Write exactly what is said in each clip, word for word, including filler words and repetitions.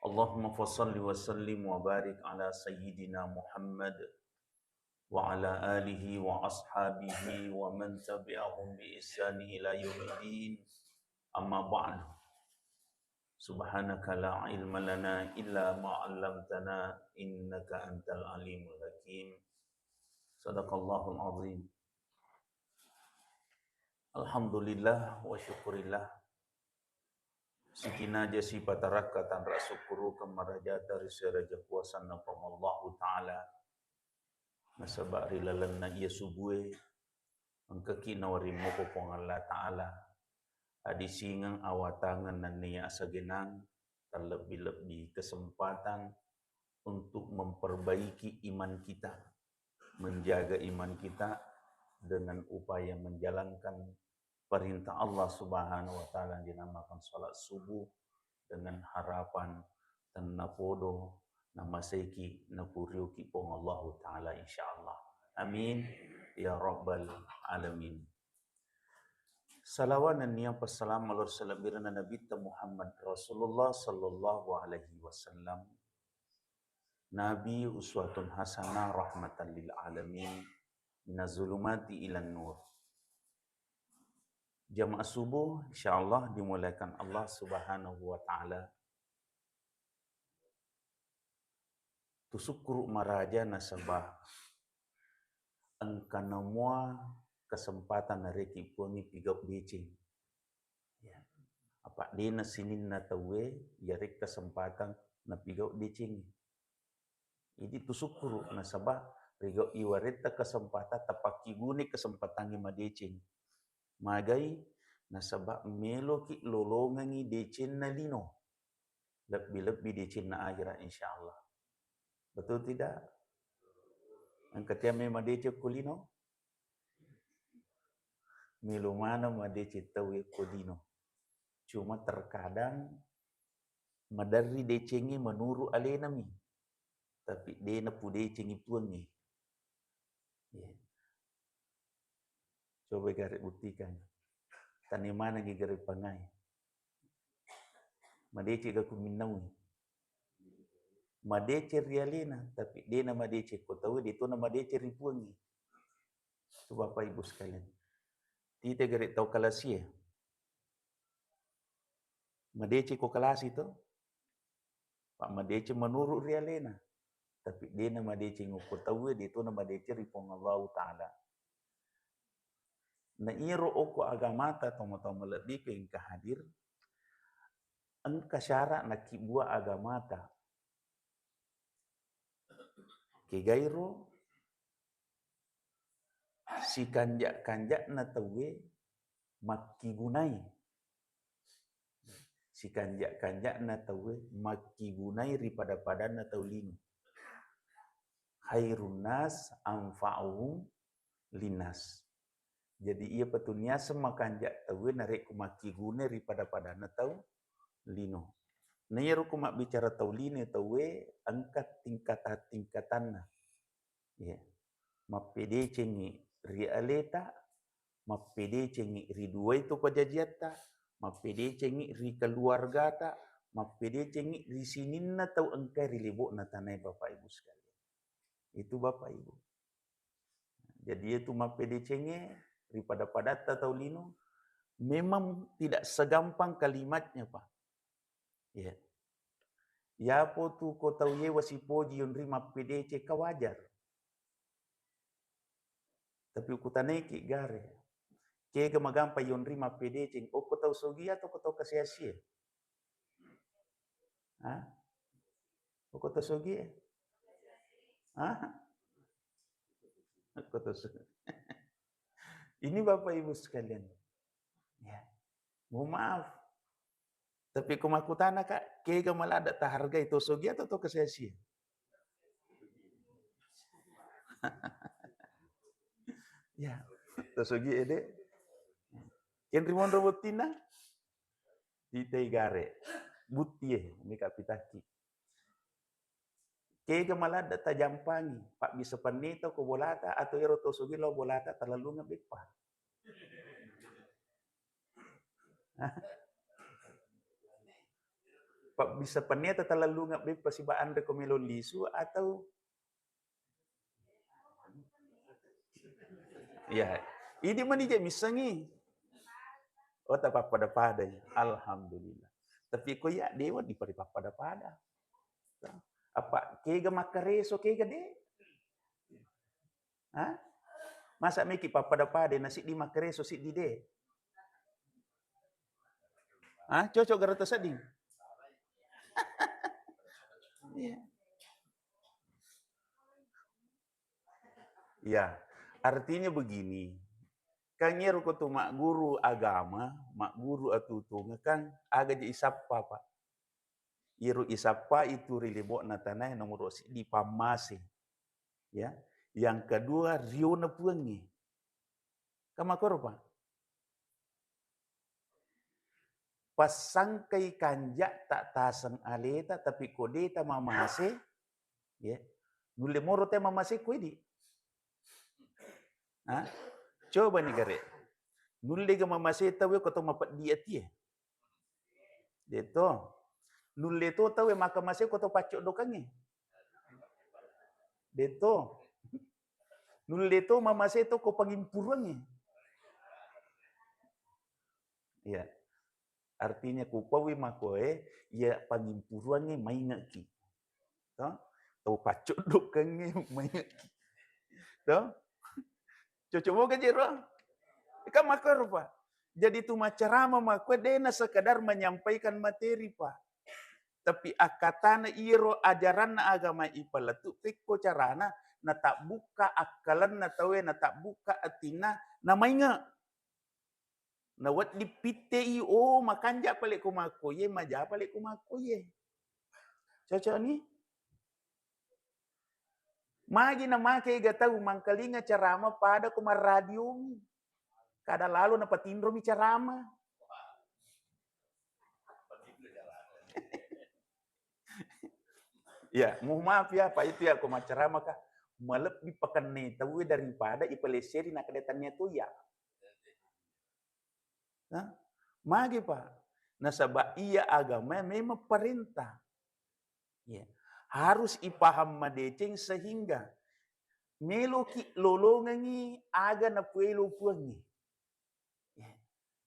Allahumma fasalli wa sallim wa barik ala sayyidina Muhammad wa ala alihi wa ashabihi wa man tabi'ahum bi ihsani ila yaumiddin. Amma ba'du. Subhanaka la ilma lana illa ma 'allamtana innaka antal alimul hakim. Sadaqallahul azim. Alhamdulillah wa syukurillah. Sikinaja sipatarakka tanra sukkurukeng marajata ri seraja kuasanna Puang Allahu Ta'ala. Nasaba ri lalenna iya subue, engkaki nawarimmoko Puang Allah Ta'ala. Adisingeng awatangeng nennia asagenang, terlebih-lebih kesempatan untuk memperbaiki iman kita, menjaga iman kita dengan upaya menjalankan perintah Allah Subhanahu wa Ta'ala yang dinamakan salat subuh dengan harapan tennapodo namaseiki napurioki Puang Allahu Ta'ala, insyaallah. Amin ya rabbal alamin. Salawa nennia passalam Allah salabirna Nabitta Muhammad Rasulullah sallallahu alaihi wasallam. Nabi uswatun hasanah rahmatan lil alamin, minaz zulumati ilan nur. Jamaah subuh, insyaallah dimuliakan Allah Subhanahu wa Ta'ala. Tusukkuru maraja nasaba engkana mua kesempatan narekki Puangnge pigau deceng. Ya. Apa dena sininna tauwe yarek kesempatan napigau deceng. Idi tusukkuru nasaba rigau iwaretta kesempatan tapakkiguni kesempatangnge madeceng. Magai nasaba meloki lolongengi decenna lino. Lebbi-lebbi decenna akhirat, insyaallah. Betul tidak? Engka tiang me madeceng ko lino? Melo maneng madeceng tau ko lino. Cuma terkadang maderri decengnge menurut alenami. Tapi de napudecengi Puangnge. Ya. Coba gare buktikan. Tania manengi gare pangai. Madeceng ga kuminnaui. Madeceng ri alena, tapi de namadeceng ko tau, de to namadeceng ri Puangnge. Itu Bapak Ibu sekalian. Tite gare tau kalasie. Madeceng ko kalasi to. Pak madeceng menurut ri alena. Tapi de namadeceng ko tauwe, de to namadeceng ri Puang Allahu Ta'ala. Na iyaro okko agamata, tomatoa malebbiku engka hadir, engka syarat nakkibua agamata. Kegairo sikanja-kanja'na tauwe makkigunai. Sikanja-kanja'na tauwe makkigunai ri pada-padanna tau lino. Khairun nas anfa'uhum linnas. Jadi, iyapa tu niaseng makanja tauwe narekko makkiguna ri pada-padanna tau lino. Na iyaro ko mabbicara tau lino tauwe, engka tingkatan-tingkatanna. Iya. Mappedecengngi ri aleta, mappedecengngi ri duai to pajajiatta, mappedecengngi ri keluargata, mappedecengngi ri sininna tau engkae ri lebo'na tanae, Bapak Ibu sekalian. Itu Bapak Ibu. Jadi, itu mappedecengnge ri pada-padatta tau lino memang tidak segampang kalimatnya, Pak. Iya. Yapo tu ko tau yewa sipoji yonri mappedeceng ka wajar. Tapi ukutanaiki gare. Kega magampa yonri mappedeceng? Okko tau sogi atau ko tau kasiasie? Ha? Okko tau sogi e? Ha? Okko tau sogi. Ini Bapak Ibu sekalian. Ya. Mohon maaf. Tapi ko makkutana, Kak, kega maladda tahargai to sogi atau to kasiasie? Ya, to sogi ede. Kenri monro bottina? Titei gare. Buttie, mika pitaki. Kega maladda tajampangi, pabbisa pennita ko bolata, atau ero to sogi lao bolata talellungeng beppa. Pabbissa pennia tatalellungeng beppa siba anre ko melo lisu atau? Iya, idi mani je missengi. Oh, tapappada-pada. Alhamdulillah. Tapi ko iya dewa dipari pappada-pada. Apa kega makkareso, kega de? Ha? Masa meki pappada-pada, na siddi makkareso, siddi de? Ha? Cocok garo tasedding? Iya. Ya, artinya begini. Kan iyaro ko tu magguru agama, magguru atutunga kan aga je isappa, Pak. Iyaro isappa itu ri lebo'na tanae nomoro siddi pammase. Ya. Yang kedua, riona puangnge. Kan makkoro, Pak? Passangkai kanja ta taseng aleta, tapi ko de ta mamase, ya, nulle moro te mamase ko idi. Ha? Coba ni gare. Nulle ga mamase tau ko to mapeddi atie. Deto. Nulle to tau maka mase ko to paccoddokangnge. Deto. Nulle to mamase to ko pangimpuruangnge. Iya. Artinya kupaui makoe, iya pangimpuruangnge maingekki. To? To paccoddokangnge maingekki. To? Cocok moga jero? Kan makkoro, Pak. Jadi tu maccarama makkua dena sekedar menyampaikan materi, Pak. Tapi akkatana iyaro ajaranna agama ipaletu, pekko carana natabbukka akkalenna tauwe, natabbukka atinna, namainge. Nawedding pittei, oh, makanja pale ko makkoye, maja pale ko makkoye. Cocok ni? Magi na make ga tau mangkalinga carama pada ko marradiomi. Kada lalo napatinromi carama. Ya, mohon maaf ya, Pak, itu ya ko maccarama ka. Malebbi pakenna tauwe daripada ipalesseri na kada tania to ya. Nah, magi, Pak? Nasaba iya agama memang perintah. Ya. Harus ipaham madeceng sehingga meloki lolongengi aga napuelo puangnge. Ya.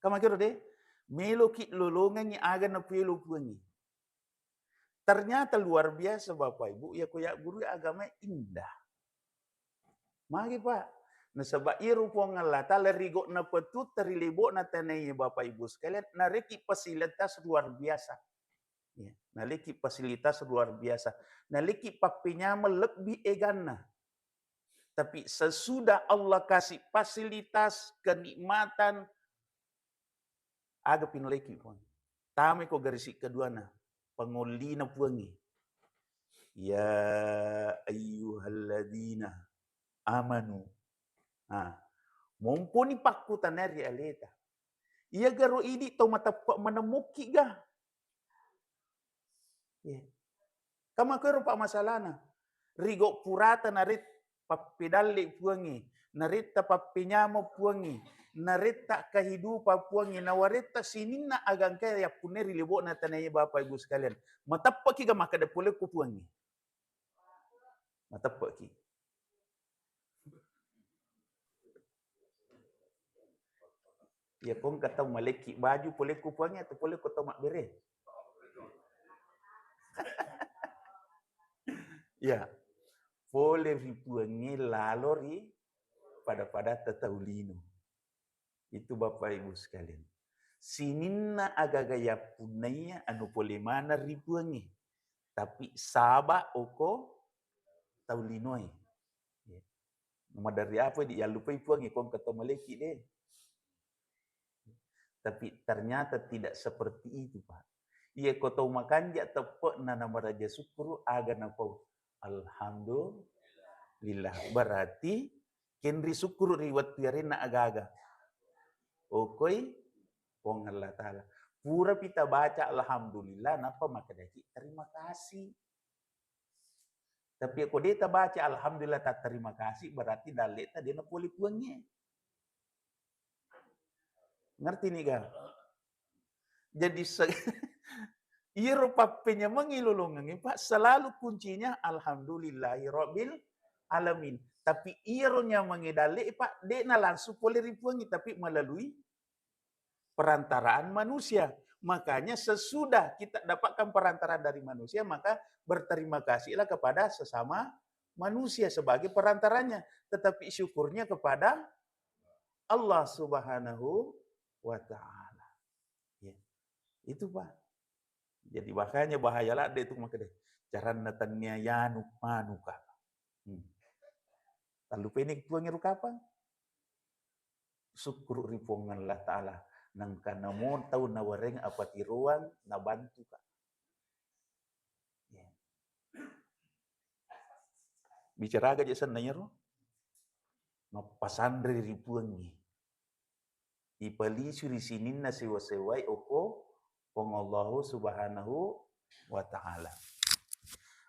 Kamakiro de, meloki lolongengi aga napuelo puangnge. Ternyata luar biasa, Bapak Ibu, ya ko ya guru agama indah. Magi, Pak? Nasaba iyaro Puang Allah Taala rigo napetutta ri lebo'na tanae, Bapak Ibu sekalian, nareki fasilitas luar biasa. Ya, naleki fasilitas luar biasa. Naleki pappenyameng lebbi eganna. Tapi sesudah Allah kasih fasilitas, kenikmatan, aga pinaleki Puang. Tamai ko garisi keduana, pangollina Puangnge. Ya ayyuhalladzina amanu. Ha, momponi pakkutana ri aleta. Iya garo idi to mateppe manemmukki ga. Iya. Kamakkero, Pak, masalana. Rigo purata naret pappedalle Puangnge, naretta pappenyameng Puangnge, naretta kehidupan Puangnge, nawaretta sininna agangka yappunai ri lebo'na tanae, Bapak Ibu sekalian. Mateppeki ga makkeda pole ko Puangnge? Mateppeki. Iya, ko engka tau malekki baju, pole ko Puangnge atau pole ko tau mabbere? Iya. Pole ri Puangnge lalo ri pada-padatta tau lino. Itu, Bapak Ibu sekalian. Sininna agaga yappunnaiya anu pole maneng ri Puangnge. Tapi saba oko tau linoe. Ya. Maderri apa di yallupai Puangnge, ko engka tau malekki de. Tapi ternyata tidak seperti itu, Pak. Iya, ko tau makanja teppe'na namaraja sukkuru, aga napau? Alhamdulillah. Berarti kenri sukkuru ri wettu yarenna agaga. Okoi Puang Allah Ta'ala. Purapi tabaca alhamdulillah, nappa makkedaki terima kasih. Tapi ko de tabaca alhamdulillah, tak terima kasih, berarti dalleta de napole Puangnge. Ngerti ni ga? Jadi se- Iyaro pappenyamengngi lolongengnge, Pak, selalu kuncinya alhamdulillahi rabbil alamin. Tapi iyaro nyamengnge dalle, Pak, de'na langsung pole ri Puangnge, tapi melalui perantaraan manusia. Makanya sesudah kita dapatkan perantaraan dari manusia, maka berterima kasihlah kepada sesama manusia sebagai perantaranya. Tetapi syukurnya kepada Allah Subhanahu wa Ta'ala. Ya. Itu, Pak. Jadi makanya bahaya ladde itu makkeda, caranna tannia yanu manuka. Hmm. Tallupaini Puangnge ro kapang. Sukkuru ri Puang Allah Ta'ala. Nangka namo tau nawareng apatiroang nabantuka. Ya. Bicara aga je senna iyaro? Mappasanre ri Puangnge. Ipalisu ri sininna sewa-sewai okko Puang Allahu Subhanahu wa Ta'ala.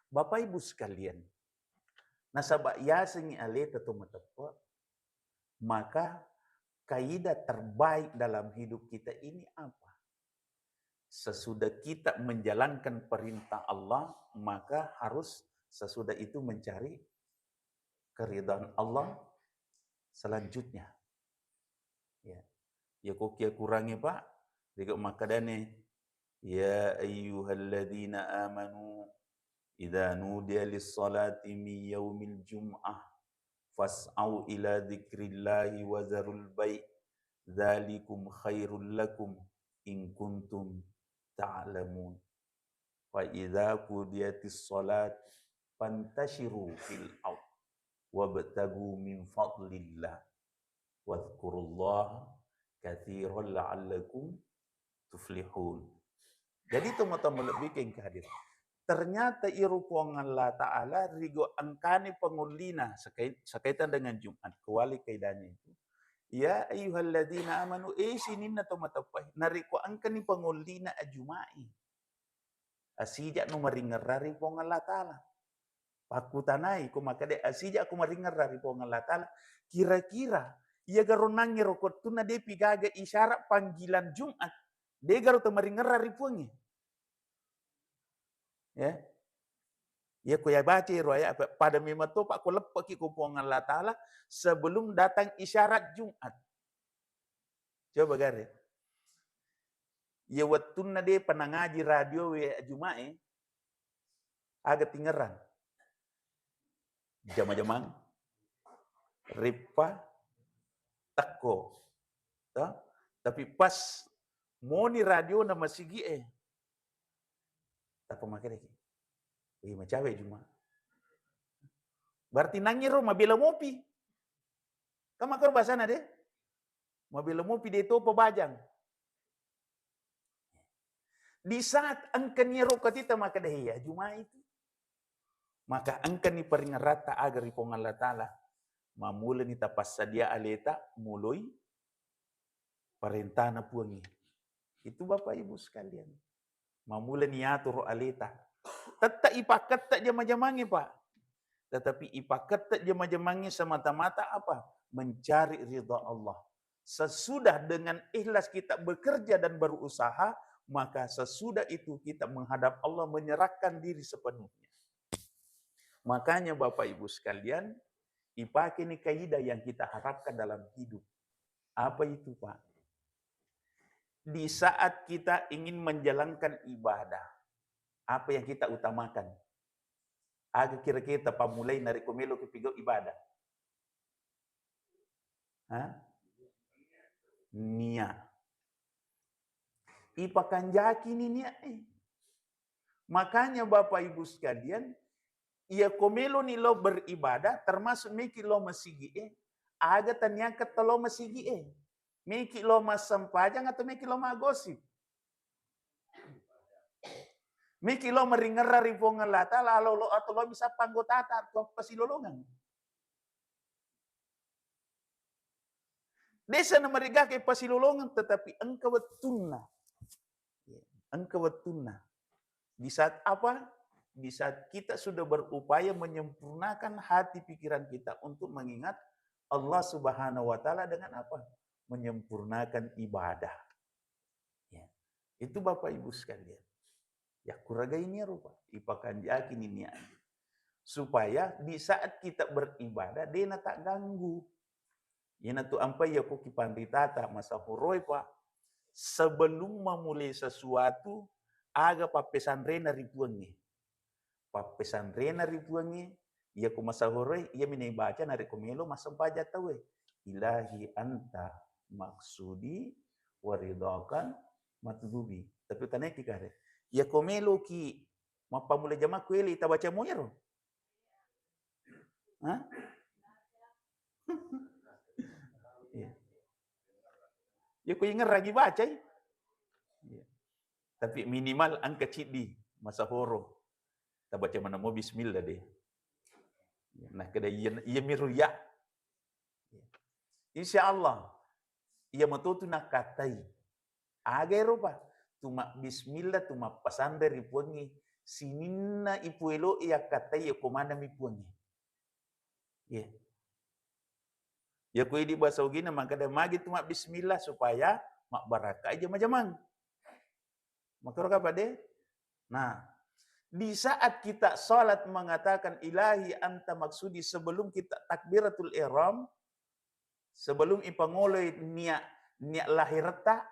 Bapak Ibu sekalian, nasaba yasengngi aleta to mateppe, maka kaidah terbaik dalam hidup kita ini apa? Sesudah kita menjalankan perintah Allah, maka harus sesudah itu mencari keridhaan Allah selanjutnya. Ya. Ya, ko kia kurangi, Pak. Dega makkadane, "Ya ayyuhalladzina amanu, idza nudiya lis-salati min yaumil jum'ah, fas'au ila dzikrillahi wa dzarul bai', dzalikum khairul lakum in kuntum ta'lamun." Fa idza qudiyatis shalat fantashiru fil ard wabtagu min fadlillah wadhkurullaha katsiran la'allakum tuflihun. Jadi teman-teman lebih keng hadir. Ternyata iro Puang Allah Ta'ala rigo engkani pangollina sekai-, sekaitan dengan Jumat. Kewali kaidahnya itu. Ya ayyuhalladzina amanu, eh sininna to mateppai. Nariko engkani pangollina ajumai. Asija'no maringerra ri Puang Allah Ta'ala. Pakkutanai, ko makkeda asija'ko maringerra ri Puang Allah Ta'ala, kira-kira iya garo nangngero ko wettunna depi gaga isyarat panggilan Jumat, de garo to maringerra ri Puangnge? Ya. Iya ko ya baca ro ayat apa, pada memang to, Pak, ko leppeki ko Puang Allah Ta'ala sebelum datang isyarat Jumat. Coba gare. Iya wettunna depa nangaji radio we Jumae, aga tingerang? Jama-jamang, rippa, tekko. To? Tapi pas moni radio na masigi e, tappa makedaki. Wih, macawe Juma. Berarti nangiro mabela mopi. Kan makkoro bahasana de? Mabela mopi de topa bajang. Di saat engkani ro katita makkeda, "Iya, Juma itu." Maka engkani paringeratta aga ri Puang Allah Ta'ala. Mamulani tapassadia aleta muloi parentana Puangnge. Itu Bapak Ibu sekalian. Mamulani yatoro aleta. Tette ipakkette jama-jamangnge, Pak. Tetapi ipakkette jama-jamangnge semata-mata apa? Mencari ridha Allah. Sesudah dengan ikhlas kita bekerja dan berusaha, maka sesudah itu kita menghadap Allah, menyerahkan diri sepenuhnya. Makanya Bapak Ibu sekalian, ipake ni kaidah yang kita harapkan dalam hidup. Apa itu, Pak? Di saat kita ingin menjalankan ibadah, apa yang kita utamakan? Aga kira-kira tapammulai narekko meloki pigau ibadah? Ha? Nia. Ipakanjaki ni nia e. Makanya Bapak Ibu sekalian, iya ko meloni lo beribadah, termasuk meki lo masigi e, aga taniakan to lo masigi e. Meki lo massempajang atau meki lo magosip? Meki lo maringerra ri Puang Allah Ta'ala, lo, lo atau lo bisa panggotata atau pasilolongang. Desa na marigake pasilolongang, tetapi engka wettunna. Ya, engka wettunna. Di saat apa? Di saat kita sudah berupaya menyempurnakan hati pikiran kita untuk mengingat Allah Subhanahu wa Ta'ala dengan apa? Menyempurnakan ibadah. Ya. Itu Bapak Ibu sekalian. Yakkuraga ini rupa, ipakanjaki ni niat. Supaya di saat kita beribadah, de' na tagganggu. Iyanatu ampai yako ki panritata masahoroi, Pak. Sebelum memulai sesuatu, aga pappesanrena ri Puangnge. Pappesanrena ri Puangnge, yako masahoroi, iya mina ibaca narekko melo massempajang tauwe. Ilahi anta maksudi wa ridhaka matlubi. Tapi taneki kare. Yako melo ki mappammula jamakku ele tabaca moyaro. Hah? Iya. Ya, ku ingerragi bacai. Iya. Tapi minimal engka ciddi masahoro. Tabaca manamo bismillah de'. Nah, kada iya, iya miru ya. Insya Allah, iya matotu nakkatai. Aga ero, Pak? Tuma bismillah, tuma pasanre ri Puangnge. Sininna ipuelo iya katai iya ko manami Puangnge. Iya. Ya ko idi bahasa Ugina makkeda magi tuma bismillah supaya mabbarakka jama-jamang. Makkoro kapang de'? Nah, di saat kita salat mengatakan, "Ilahi anta maksudi," sebelum kita takbiratul ihram, sebelum ipangoloi niat, niat lahirta,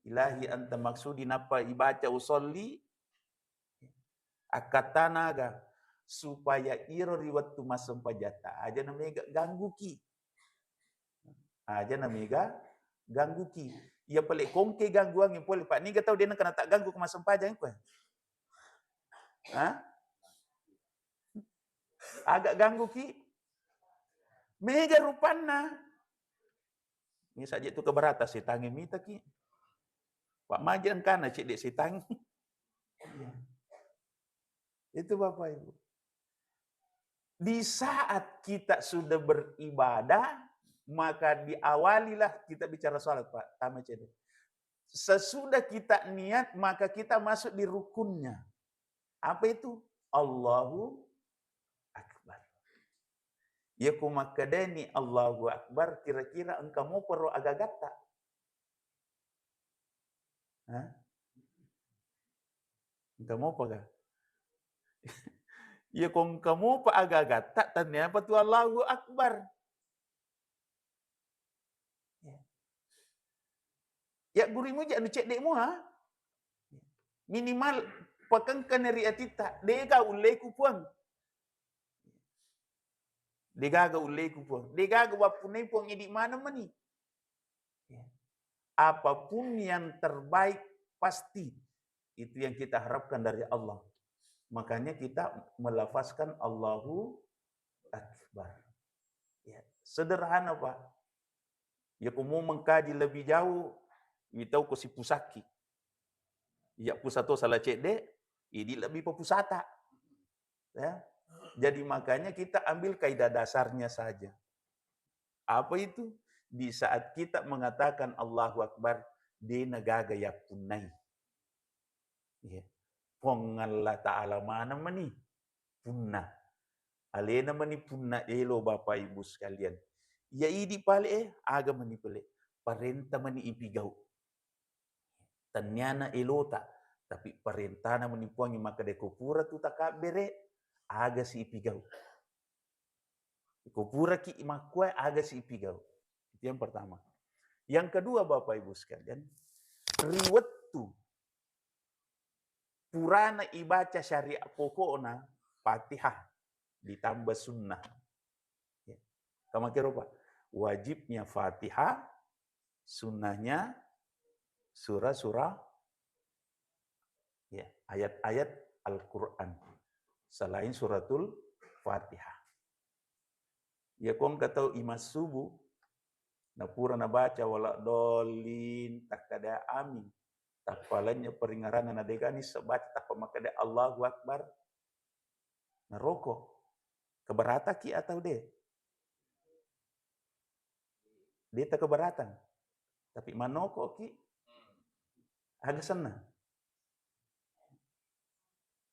"Ilahi anta maksudi," nappa ibaca usolli, akkattana aga, supaya iro ri wettu massempajatta aja na mega gangguki. Aja na mega gangguki. Iya pale kongke gangguangnge pole, Pak. Niga tau de' nengka na tagganggu ko massempajang koe? Hah? Aga gangguki? Mega rupanna. Ini saja tu keberatan setangnge mitaki. Pak maja engkana cedde' setangnge. Iya. Itu Bapak Ibu. Di saat kita sudah beribadah, maka diawalilah kita bicara salat, Pak. Tama cedde'. Sesudah kita niat, maka kita masuk di rukunnya. Apa itu? Allahu Akbar. Ya ku makkedani Allahu Akbar, kira-kira engka mopa ro agagatta? Hah? Engka mopa ga? Iya, ko engka mopa aga-agatta, tannia apa tu Allahu Akbar. Ya. Ya gurimu ja anu cedde' mua. Minimal pakengkana ri atitta, de'ga ulleku Puang. De'gaga ulleku Puang. De'gaga wappunnai Puang, idi maneng mani. Ya. Apapun yang terbaik pasti itu yang kita harapkan dari Allah. Makanya kita melafazkan Allahu Akbar. Ya, sederhana, Pak. Ya, ko mau mengkaji lebih jauh, mitau ko sipusakki. Ya, pusato salah cedde', idi lebih papusata. Ya. Jadi makanya kita ambil kaidah dasarnya saja. Apa itu? Di saat kita mengatakan Allahu Akbar, de'na gaga yappunnai. Iya. Puang Allah Ta'ala maneng mani punna. Alena mani punna elo, Bapak Ibu sekalian. Ya idi pale, eh, aga mani pale. Parenta mani ipigau. Tanniana elota, tapi parentana mani Puang makkeda ko pura tu takabbere, aga si ipigau. Ko puraki makkua, aga si ipigau. Itu yang pertama. Yang kedua, Bapak Ibu sekalian, ri wettu purana ibaca syariat pokokna Fatihah ditambah sunnah. Ya. Kamakero, Pak. Wajibnya Fatihah, sunnahnya surah-surah, ya, ayat-ayat Al-Quran selain suratul Fatihah. Ya, ko engka tau imang subuh, napura nabaca wala dolin, takkada amin. Tappalanya peringaranna na degani sebaca tappa makkada Allahu Akbar. Naroko. Keberataki atau de? De ta keberatan. Tapi manoko ki, aga senna.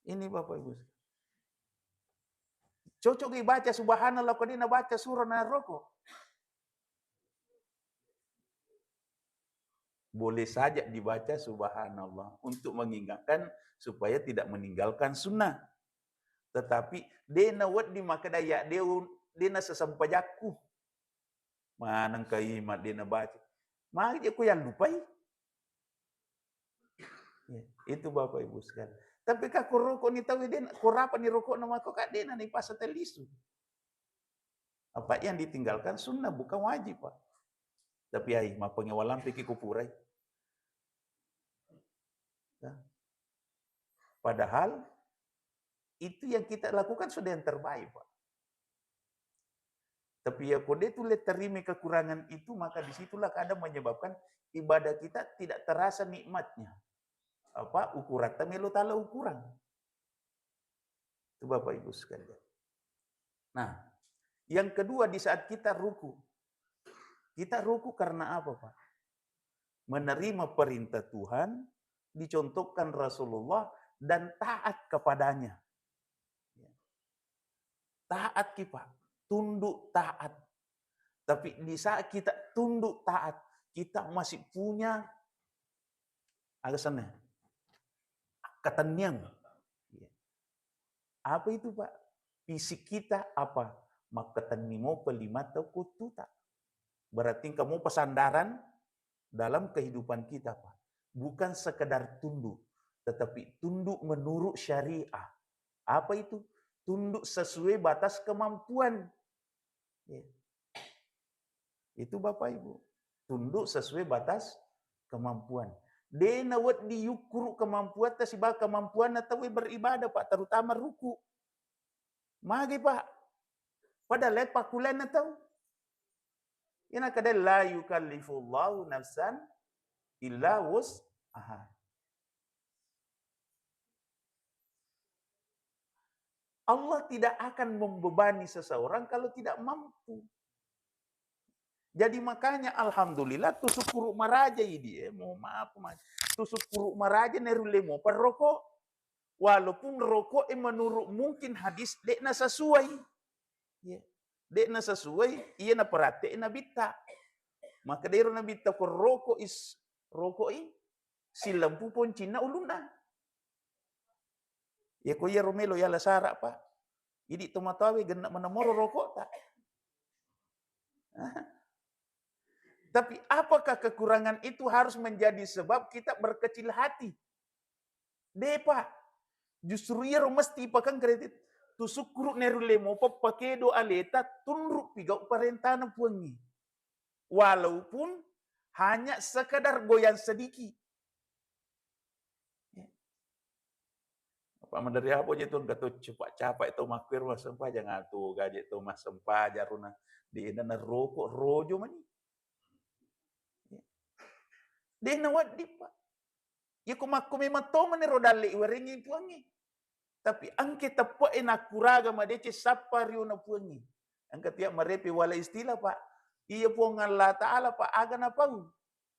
Ini Bapak Ibu. Cocok ki baca subhanallah ko de nabaca surah naroko. Boleh saja dibaca subhanallah untuk mengingatkan supaya tidak meninggalkan sunnah. Tetapi de' nawedding makkeda ya de' un-, de' nasesempajakku. Maneng ka imang de' nabaca. Magi je' ko yallupai. Ya, itu Bapak Ibu sekalian. Tapi ka ko rokok ni tau de' na-, ko rapa ni rokok na mako ka de' na ni pasa telisu. Apa yang ditinggalkan sunnah, bukan wajib, Pak. Tapi ai, mappengewalan piki kupurai. Ya. Padahal itu yang kita lakukan sudah yang terbaik, Pak. Tapi ya kode tu le terima kekurangan itu, maka disitulah kadang menyebabkan ibadah kita tidak terasa nikmatnya. Apa, ukuran melo tala ukuran. Itu Bapak Ibu sekalian. Nah, yang kedua, di saat kita ruku. Kita ruku karena apa, Pak? Menerima perintah Tuhan, dicontohkan Rasulullah, dan taat kepadanya. Ya. Taat ki, Pak. Tunduk taat. Tapi di saat kita tunduk taat, kita masih punya aga senna? Ketenniang. Iya. Apa itu, Pak? Fisik kita apa? Makketenni mopa limatta ko uttuta. Berarti engka mopa sandaran dalam kehidupan kita, Pak. Bukan sekedar tunduk, tetapi tunduk menurut syariah. Apa itu? Tunduk sesuai batas kemampuan. Ya. Itu Bapak Ibu. Tunduk sesuai batas kemampuan. De' nawedding yukkuru kemampuatta sibawa kemampuanna tauwe beribadah, Pak, terutama ruku. Magi, Pak? Padahal pakkulianna tau. Ina kada la yukallifullahu nafsan illa wus'aha. Allah tidak akan membebani seseorang kalau tidak mampu. Jadi makanya alhamdulillah tu sukkuru maraja idi, eh, mohon maaf, Mas. Tu sukkuru maraja nerulle mopa roko. Walaupun roko e menurut mungkin hadis de' na sesuai. Ya. De' na sesuai, iya na perate nabitta. Maka dero nabitta ko roko is, roko i, silempu poncinna ulunna. Ya ko iya ro melo yala sara, Pak. Idi tomatoawe genna menemoro rokok ta. Tapi apakah kekurangan itu harus menjadi sebab kita berkecil hati? De', Pak. Justru iyaro mesti ipakengka tu sukkuru nerulle mopa pakedo aleta tunru pigau parentana Puangnge. Walaupun hanya sekedar goyang sedikit. Ya. Apa maderi apa je tu engka to cepak-capak to makkuir massempajang atu gaje to massempajang runa di ina na roko rojo mani. Ya. De' nawedding, Pak. Iya ko makko memang to mani ro dalle iwarengngi Puangnge. Tapi engke teppe'e nakkuraga madeceng sappa riona Puangnge. Engka tiap marepe wala istilah, Pak. Iya Puang Allah Ta'ala, Pak, aga napau.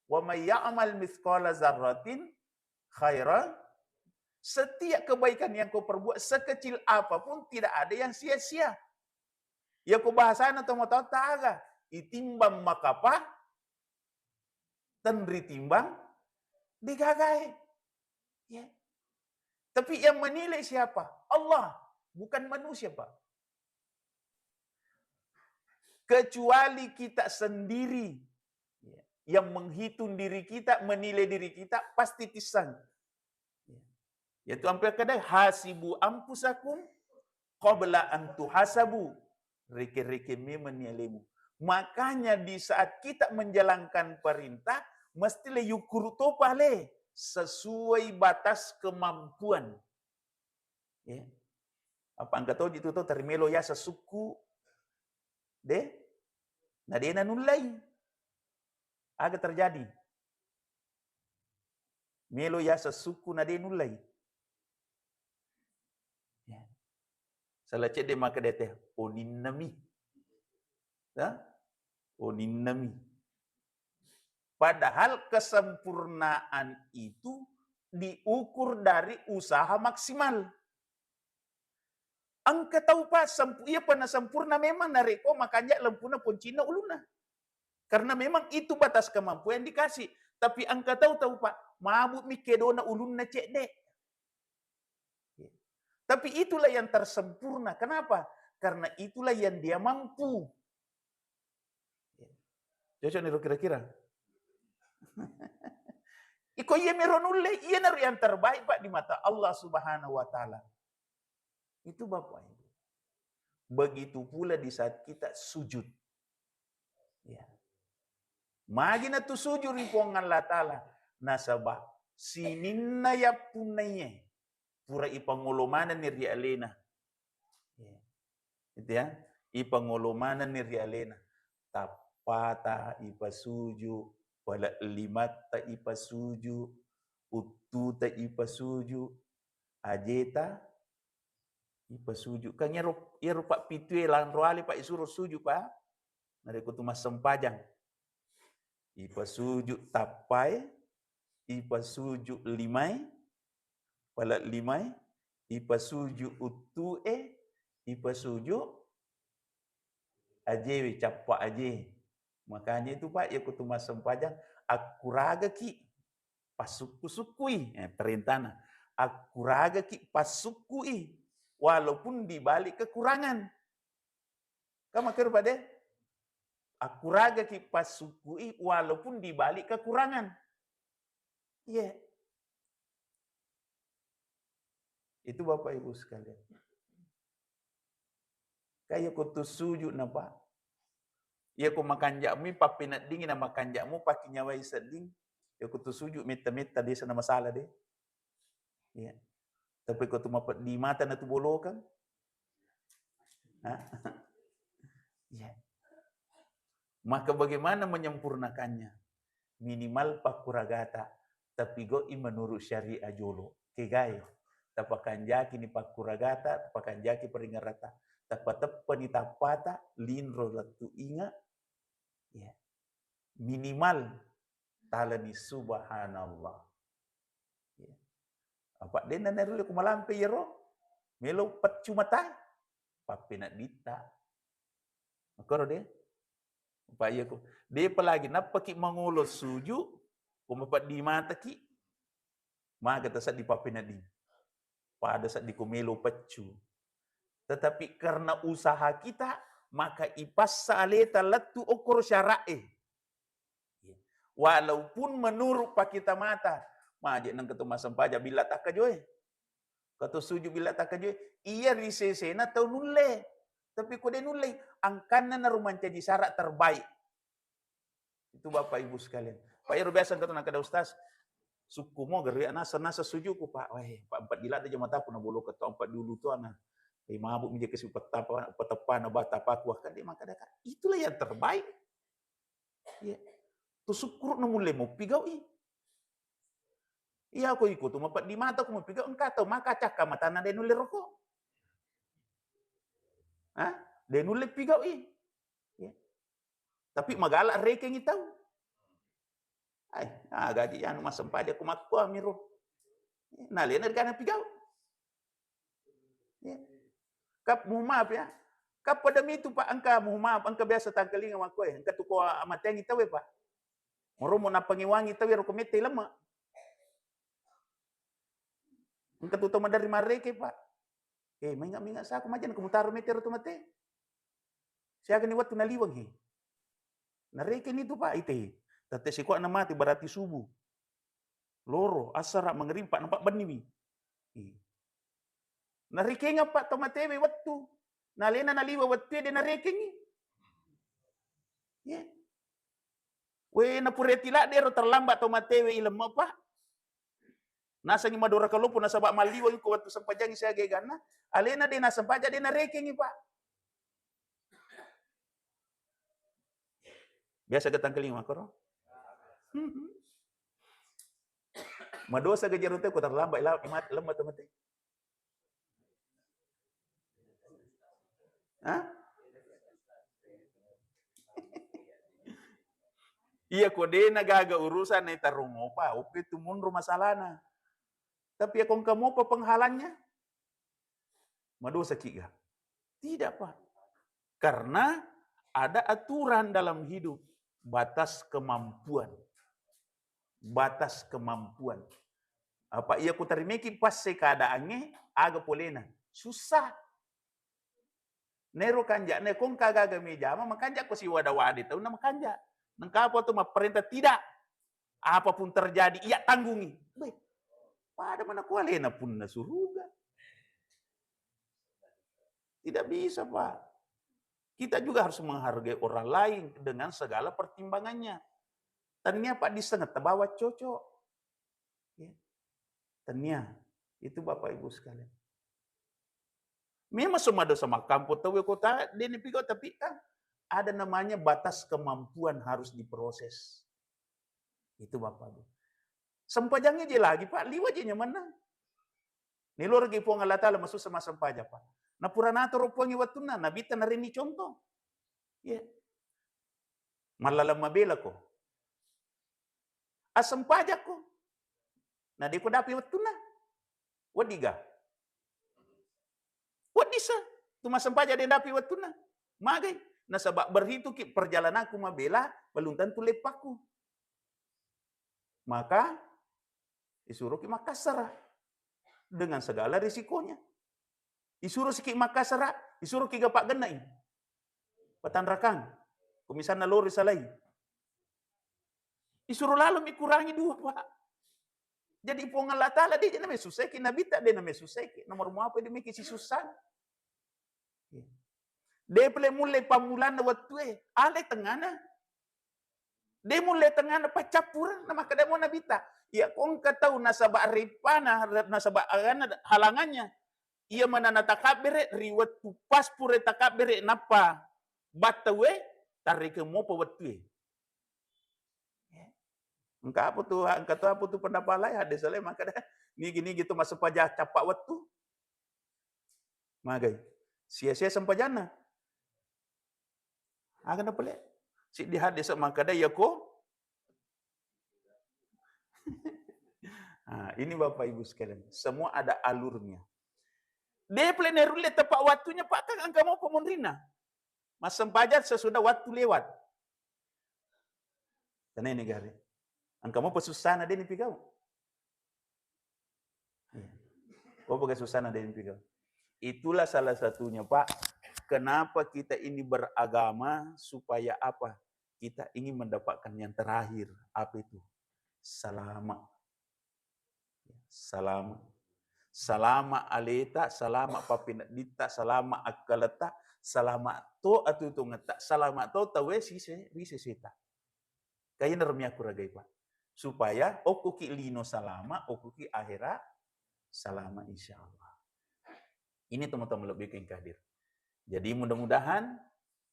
Wa may ya'mal mithqala zarratin khairan. Setiap kebaikan yang kau perbuat sekecil apapun tidak ada yang sia-sia. Iya ko bahasana tomatoatta aga, itimbang makapa, tenri timbang degagae. Ya. Tapi yang menilai siapa? Allah, bukan manusia, Pak. Kecuali kita sendiri, ya, yang menghitung diri kita, menilai diri kita, pasti tissang. Ya. Yaitu ampe kada, "Hasibu anfusakum qabla an tuhasabu." Reke-reke memang ni alemu. Makanya di saat kita menjalankan perintah, mesti le yukuru topa le sesuai batas kemampuan. Ya. Apa engka toji tu to terimelo yaseng sukku de, na de nanullai. Aga terjadi? Melo yaseng sukku na de nullai. Ya. Salah cedde makkeda te, oninnami. Ya? Oninnami. Padahal kesempurnaan itu diukur dari usaha maksimal. Engka tau pa sempu-, iya pa nasempurna memang narekko makanja lempuna poncinna ulunna. Karena memang itu batas kemampuan yang dikasih. Tapi engka tau-tau, Pak, mabuk mi kedona ulunna cedde. Tapi itulah yang tersempurna. Kenapa? Karena itulah yang dia mampu. Cocok niro kira-kira? Iko iya miro nulle, iyanaro yang terbaik, Pak, di mata Allah Subhanahu wa Ta'ala. Itu, Bapak Ibu. Begitu pula di saat kita sujud. Ya. Magi na tu sujud ri Puang Allah Ta'ala. Nasaba sininna yappunnaiye pura ipangolo manenni ri alena. Ya. Gitu ya. Ipangolo manenni ri alena. Tappata ipasuju, pale limatta ipasuju, uttuta ipasuju, ajeta ipasuju. Kan iyaro, iyaro pappitue lanro ale, Pak, isuro suju, Pak. Narekko tu massempajang. Ipasuju tappae, ipasuju limae, pale limae, ipasuju uttu'e, ipasuju ajewe, cappa aje. Makanya itu, Pak, ya kutu massempajang, akkuragaki passukku-sukkui, eh, perintana. Akkuragaki passukkui, walaupun di balik kekurangan. Kan makkero, Pak, de? Akkuragaki passukkui walaupun di balik kekurangan. Iya. Itu, Bapak Ibu sekalian. Kaya ko tu sujud na, Pak. Iya ko makanja'mi pappeneddingi na makanja'mu pakinyawai sedding. Iya ko tu sujud metta-metta desa na masalah de. Iya. Tapi ko tu mapeddi mata na tu bolokeng. Hah? Iya. Maka bagaimana menyempurnakannya? Minimal pakkuragata, tapi goi menurut syariah jolo. Kegai. Tapakanjaki ni pakkuragata, tapakanjaki peringerata. Tapateppani tappata, linro lettu inga. Ya. Minimal talani subhanallah. Ya. Apa denna narulle ku malampe yero? Melo peccu mata. Pappeneddita. Makkoro de? Apa iya ko? De apalagi nappaki mangolo suju, ko mapeddi mataki, maga taseddi pappenedding. Pada seddi ko melo peccu. Tetapi karena usaha kita, maka ipassa aleta lettu okkoro syara'e. Walaupun menurut pakita mata, maje nengka tu massempajang billa takkajoe. Kato suju billa takkajoe, iya ri sesena tau nulle. Tapi ko de nulle, angkanna naru mancaji syarat terbaik. Itu Bapak Ibu sekalian. Pak, iyaro biasa engka tu nakkeda ustaz, sukku mo geriak nasa, nasa sujuku, Pak. Weh, Pak, empat dilat aja mataku na bolo ketok empat dulu tu ana. Eh, mabuk mi je kasi petapa, petepana batapaku. Wah, kan dia maka daka. Itulah yang terbaik. Iya. Tu sukkuru na mulle mo pigau i. Iya ko iko tu mapeddi mata ko mapigau engka tau maka cakka matana de nulle roko. Hah? De nulle pigau i. Iya. Tapi magala rekengi tau. Ai, ah, gaji anu massempajang ko makkuamiro. Nalena regana pigau. Ya. Kap, mohon maaf ya. Kap pada mitu, Pak, engka, mohon maaf, engka biasa tangkalinga makkoe, engka tu ko amateangi tauwe, Pak. Moromo nappangewangi tauwe roko mette lemme. Engka tu tau maderri marreke, Pak. Eh, mainga-mainga saku majana ko mutaro mette ro tu mate. Siaga ni wettu naliweng he. Narekeni tu, Pak, ite. Tette sikuak na mate berarti subuh. Loro, assara, mangerib, Pak, nampak benni mi. Iya. Narekeng apa to matewe wettu. Nalena naliwa wettu de narekengi. Ya. We napure tila dero terlambat to matewe ilmu, Pak. Nasengi madora kalopo nasaba maliwa ko wettu sempajangi siaga ganna. Alena de nasempaja de narekengi, Pak. Biasa ke tangkaling makoro. Madosa ke jero te ko terlambat ila imat lemma to mate. Hah? Iya ko de na gaga urusan na tarung opa, oke tu munru masalahna. Tapi ya ko engka mopa penghalangnya, madosa ki ga? Tidak, Pak. Karena ada aturan dalam hidup, batas kemampuan. batas kemampuan. Apa iya ku tarimeki passe keadaangnge, aga polena? Susah. Nero kanja'na, ko engka gaga mejama, makanja' ko siwada-wada taunna makanja'. Nengka apa tu mapparenta, tidak. Apapun terjadi, iya tanggungi. Beh, pada mana kualena punna suruga. Tidak bisa, Pak. Kita juga harus menghargai orang lain dengan segala pertimbangannya. Tania, Pak, disengetta bawa cocok. Ya. Tania, itu Bapak Ibu sekalian. Memang semado sama kampung tahu kota, dia ni pigo, tapi kan ada namanya batas kemampuan harus diproses. Itu Bapak Ibu. Sempajangnya je lagi, Pak, liwa je nyamanna. Nilorgi Puang Allah Ta'ala masussa massempajang, Pak. Napura natoro Puangnge wettunna, Nabitta narenni contoh. Iya. Mallalang mabela ko. Assempajakko. Na de ko dapi wettunna. Weddiga? Weddissa. Tu massempajang de dapi wettunna. Magai. Nasaba berhituki perjalananku mabela, belum tentu leppakku. Maka isuroki makkassara dengan segala risikonya. Isuro siki makkassara, isuroki ga paggenna'i. Patanrakang. Ko misalna lori salai. Isuro lalo mi kurangi dua, Pak. Jadi Puang Allah Ta'ala de na mesusaiki, Nabitta de na mesusaiki. Nomor muapa de meki sisussang. De pale mulle pammulanna wettue, ale tengngana. De mulle tengngana paccappureng, na makkeda mo Nabitta, iya ko engka tau nasaba rippana, nasaba agana halangannya, iya mana natakabbere ri wettu pas pura takabbere nappa battaue, tarrekeng mopa wettue. Engka apa tu, engka tu apa tu pendapat lain, hadis lain makkeda, nigi-nigi tu massempajang cappa wettu. Magai. Sia-sia sempajanna. Aga na pale? Siddi hadis makkeda iya ko. Ah, ini Bapak Ibu sekalian, semua ada alurnya. De pale nerulle tepat waktunya, Pak, kan engka mo pemunrina. Massempajang sesudah waktu lewat. Tenai negara. Engka mo pesussana de ni pigau. Iya. Ko pega susana de pigau. Itulah salah satunya, Pak, kenapa kita ini beragama, supaya apa? Kita ingin mendapatkan yang terakhir. Apa itu? Salama. Salama. Salama aleta, salama papinedditta, salama akkaleta, salama to atutungetta, salama to tawe sise, ri seseta. Kainaro miakkuragai, Pak. Supaya okkoki lino salama, okkoki akhera salama, insya Allah. Ini teman-teman lebih ke hadir. Jadi mudah-mudahan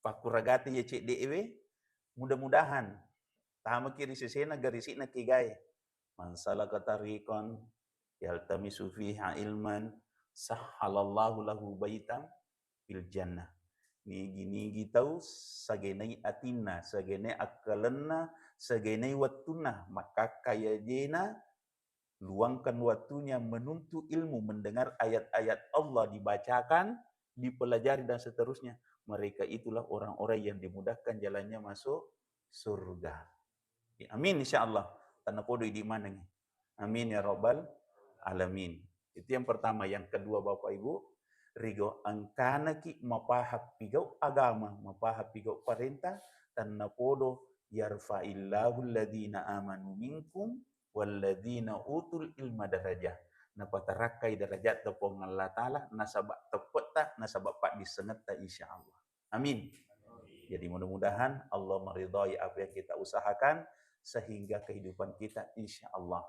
pakkuragati ya cedde'e we, mudah-mudahan tamaki ri sesena garisi'na kegae. Man salaka tariqan yaltamisu fiha ilman sahhalallahu lahu baitan fil jannah. Nigi-nigi tau sagenai atinna, sagenai akkalenna, sagenai wettunna, makkakkayajena, luangkan waktunya menuntut ilmu, mendengar ayat-ayat Allah dibacakan, dipelajari dan seterusnya. Mereka itulah orang-orang yang dimudahkan jalannya masuk surga. Ya, amin, insya Allah. Tanah podo idi manengi. Amin ya rabbal alamin. Itu yang pertama. Yang kedua, Bapak Ibu, rigo engkanaki mapahang pigau agama, mapahang pigau parenta, tanah podo yarfa'illahu alladhina amanu minkum walladzina utul ilma darajah. Napatarakkai darajatta Puang Allah Ta'ala, nasaba teppetta, nasaba paddissengetta, insya Allah. Amin. Jadi mudah-mudahan Allah meridhai apa yang kita usahakan, sehingga kehidupan kita, insya Allah,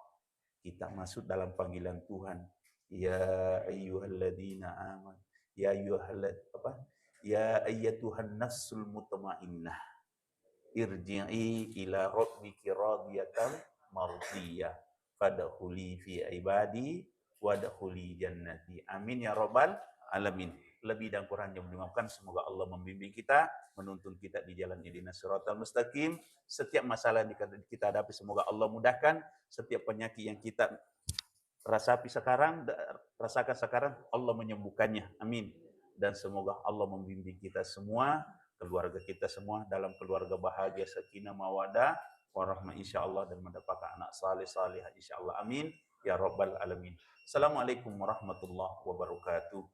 kita masuk dalam panggilan Tuhan. Ya ayyuhalladzina aman, ya ayyuhallad-, apa? Ya ayyatuhan nafsul mutmainnah. Irji'i ila rabbiki radiyatan mardiyah. Fadkhuli fi ibadi wadkhuli jannati. Amin ya rabbal alamin. Lebih dan kurangnya dimaafkan. Semoga Allah membimbing kita, menuntun kita di jalan ihdinas siratal mustaqim. Setiap masalah yang kita hadapi, semoga Allah mudahkan. Setiap penyakit yang kita rasapi sekarang, da-, rasakan sekarang, Allah menyembuhkannya. Amin. Dan semoga Allah membimbing kita semua, keluarga kita semua dalam keluarga bahagia, sakinah, mawadah, warahmah, insyaallah, dan mendapatkan anak saleh salehah, insyaallah, amin ya rabbal alamin. Assalamualaikum warahmatullahi wabarakatuh.